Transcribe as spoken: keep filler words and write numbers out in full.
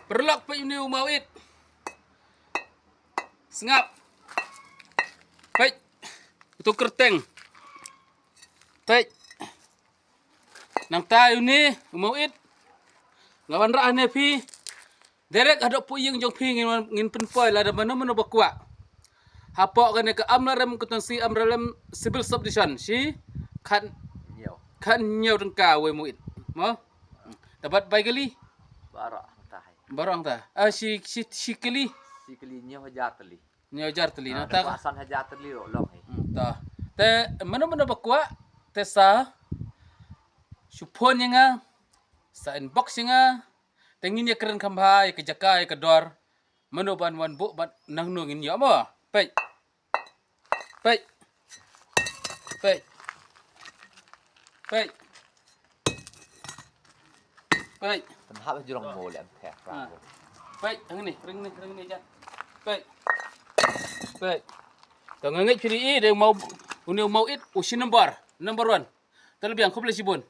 Paralok, peit une u Mawit. Sngap. Peit. Uto u kyrteng. Peit. Nangta une u Mawit. Nga wanrah hangne phi. Direct haduh pud ïing jong phi ngin wan, ngin pynpoi lada mano mano ba kwah. Hapoh kane ka Amlarem Constituency, Amlarem Civil Subdivision, shi khat, khat hynñiew tyngka uwei u Mawit. Mo? Te bad bai kali? Baroh hangta. Ah, shi, shi, shi kali? Shi kali hynñiew hajar tylli. Hynñiew hajar tylli. Nangta ka san hajar tylli ruh long hi. Hmm, ta. Te mano mano ba kwah, te sa shu phone ïa nga, sa inbox ïa nga, te ngin ïa kren kham bha ïa ka jaka, ïa ka dor. Mano ban wan buh bad nangno ngin ïoh mo. Peit. Peit. Peit. Peit. Peit. Pynhap jrong mo lem theh. Peit, hangne, ring ni, ring ni ja. Peit. Peit. To nga ngeit phi ïohi, dei u Maw, une u Mawit u shi number, number one. Te la biang, khublei shibun.